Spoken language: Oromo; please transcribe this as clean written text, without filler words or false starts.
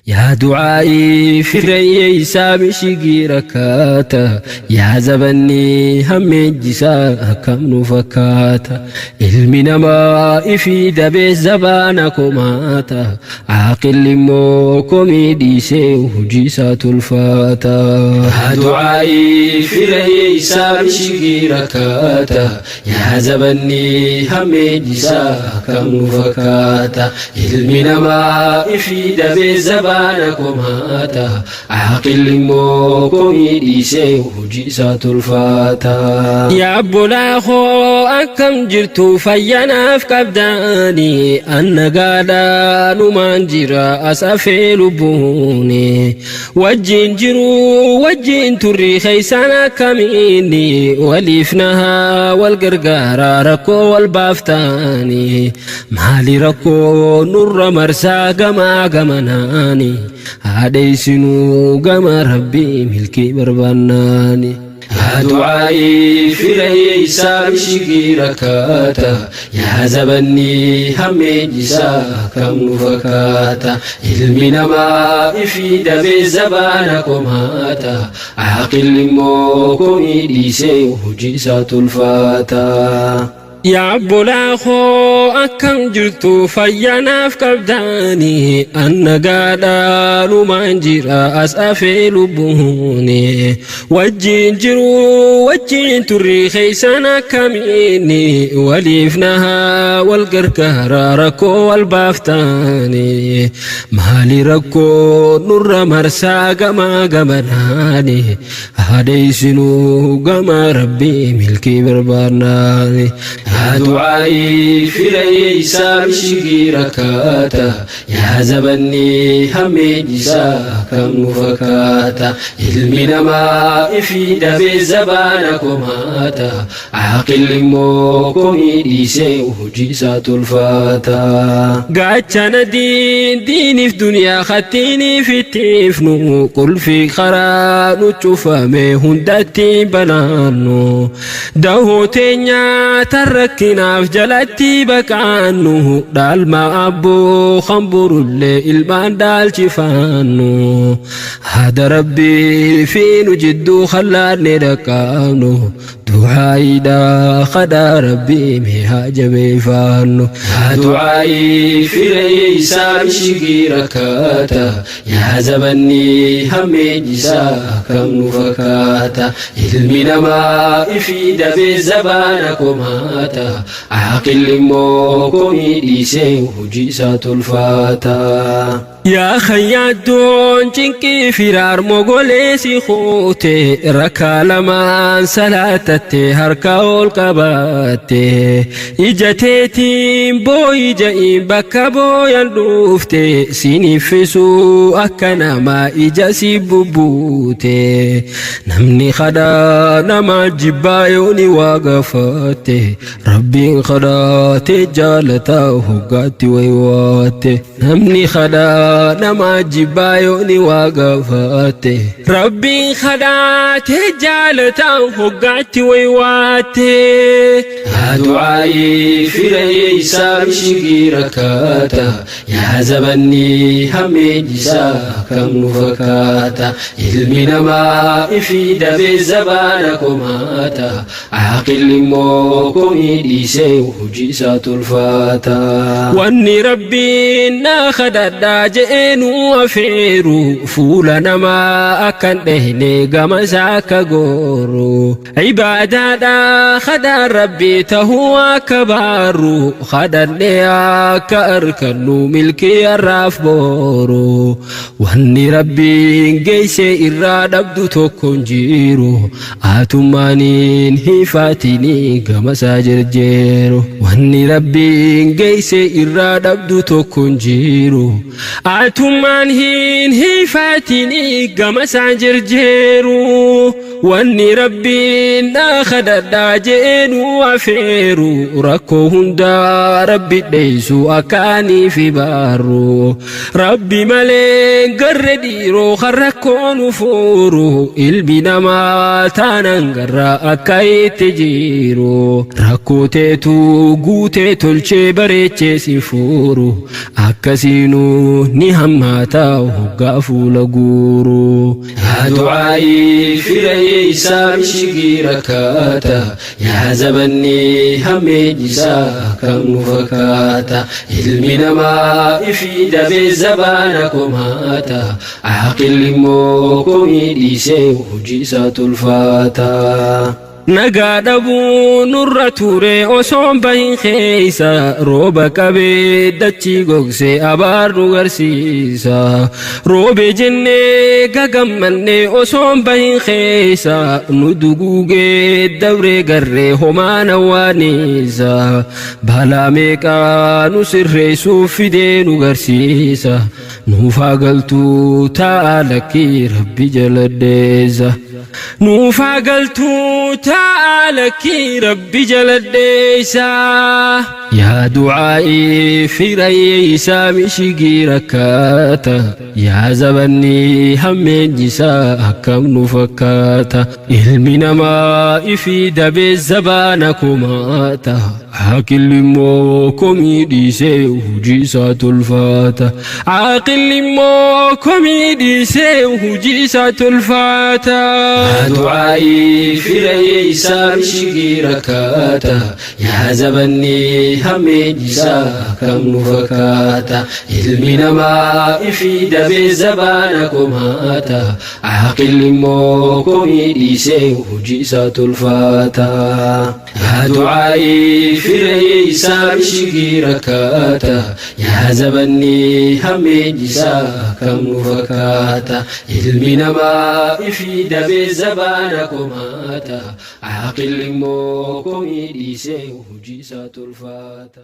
Yaa du'aa'ii firreeyyeessaa mishigii rakkaata yaa zabanni hammeenjisaa akkam nu fakkaata ilmi namaa ifii dabee zabaana komaata aaqilli immoo komii dhiisee hojii isaa tolfaata. Yaa du'aa'ii firreeyyeessaa mishigii rakkaata yaa zabanni hammeenjisaa akkam nu fakkaata ilmi namaa ifii dabee zabaana komaata aaqilli immoo komii dhiisee hojii isaa tolfaata. Yaa obbolaa koo akkam jirtu fayyanaaf qabdaani anna gaadhaanumaan jira as afee lubbuuni wajjin jiru wajjin turri keeysaan akkamiini waliif nahaa wal gargaaraa rakkoo wal baaftaani maali rakkoo nurra marsaa gamaa gamanaani haadheeysinuu gama rabbii milkii barbaannaani. Yaa du'aa'ii firreeyyeessaa mishigii rakkaata yaa zabanni hammeenjisaa akkam nu fakkaata ilmi namaa ifii dabee zabaana komaata aaqilli immoo komii dhiisee hojii isaa tolfaata. Yaa obbolaa koo akkam jirtu fayyanaaf qabdaani anna gaadhaanumaan jira as afee lubbuuni wajjin jiru wajjin turri keeysan akkamiini waliif nahaa wal gargaaraa rakkoo wal baaftaani maali rakkoo nurra marsaa gamaa gamanaani haadheeysinuu gama rabbii milkii barbaannaani. Yaa du'aa'ii firreeyyeessaa mishigii rakkaata yaa zabanni hammeenjisaa akkam nu fakkaata ilmi namaa ifii dabee zabaana komaata aaqilli immoo komii dhiisee hojii isaa tolfaata. Gaachana diin diiniif duniyaa kattiiniif ittiifnu qulfii karaa nu cufame hundatti banaannu dahoo teenya tan rakkinaaf jalatti baqaannu dhaalma abboo kan borullee ilmaan dhaalchifaannu haada rabbii fi nu jidduu kallaanne dhaqqaabnu du'aayiidha kadhaa rabbii mee haa jabeeffaannu. Yaa du'aa'ii firreeyyeessaa mishigii rakkaata yaa zabanni hammeenjisaa akkam nu fakkaata ilmi namaa ifii dabee zabaana komaata aaqilli immoo komii dhiisee hojii isaa tolfaata. Yaa khayyaaddoon cinqii firaar mogolee si kuute rakkaa lamaan salaatatte harka ol qabaatte ija teetiin booyi ja'iin bakka booyan dhufte siniffisuu akka namaa ija si bubbuute namni kadhaa nama jibbaa yooni waa gaafatte rabbiin kadhaate jaalataa hoggaatti waywaatte namni kadhaa nama jibbaa yooni waa gaafatte rabbiin kadhaate jaalataa hoggaatti waywaatte. Yaa du'aa'ii firreeyyeessaa mishigii rakkaata yaa zabanni hammeenjisaa akkam nu fakkaata ilmi namaa ifii dabee zabaana komaata aaqilli immoo komii dhiisee hojii isaa tolfaata. Wanni rabbiin naa kadhadhaa je'ee nu afeeru fuula namaa akkan dhehne gama isaa akka gooru ibaadaadha kadhaan rabbii tahuu akka baarru kadhannee akka arkannu milkii har'aaf booru wanni rabbiin geeyse irraa dhabdu tokko hin jiru atummaaniin hiifaatini gama isaa jirjeeru wanni rabbiin geeyse irraa dhabdu tokko hin jiru atummaan hin hiifaatini gama isaa jirjeeru wanni rabbiin naa kadhadhaa je'ee nu afeeru. heeru rakkoo hundaa Rabbi dheeysu akkaanii fi baarru. Rabbi malee garre dhiiroo kan rakkoo nu fuuru ilmi namaa taanan garra akka itti jiru. Rakkoo teetu guutee tolchee bareechee si fuuru akkasiinuu ni hammaata hoggaa fuula guuru. Yaa du'aa'ii fira isaa mishigii rakkaata yaa zabanni hammeenyi isaa kam nu fakkaata ilmi namaa ifii dabee zabaana komaata aaqilli immoo komii dhiisee hojii isaa tolfaata. Nagaa dhabuu nurra ture osoon bahin keessa rooba qabee dachii gogsee abaar nu garsiisa. Roobe jennee gagammanne osoon bahin keessa nu duguugee dabree garree homaan awwaanisa. Balaa meeqaa nu sirreessuuf fidee nu garsiisa. Nuuf haa galtuu ta'a lakkii rabbi jaladheessa. Nuuf haa galtuu ta'a lakkii rabbi jaladheessa. Yaa du'aa'ii firayyeessaa mishigii rakkaata. Yaa zabanni hammeenyi isaa akkam nu fakkaata. Ilmi namaa ifii dabee zabaana komaata. Aaqilli immoo komii dhiisee hojii isaa tolfata. Aaqilli immoo komii dhiisee hojii isaa tolfata. Yaa du'aa'ii fira isaa mishigii rakkaata. Yaa zabanni hammeenyi isaa kam nu fakkaata. Ilmi namaa ifii dabee zabaana komaata. Aaqilli immoo komii dhiisee hojii isaa tolfata. Yaa du'aa'ii fira isaa mishigii rakkaata. Yaa zabanni hammeenyi isaa kam nu fakkaata. Ilmi namaa ifii dabee zabaana komaata. Aaqilli immoo komii dhiisee hojii isaa tolfata.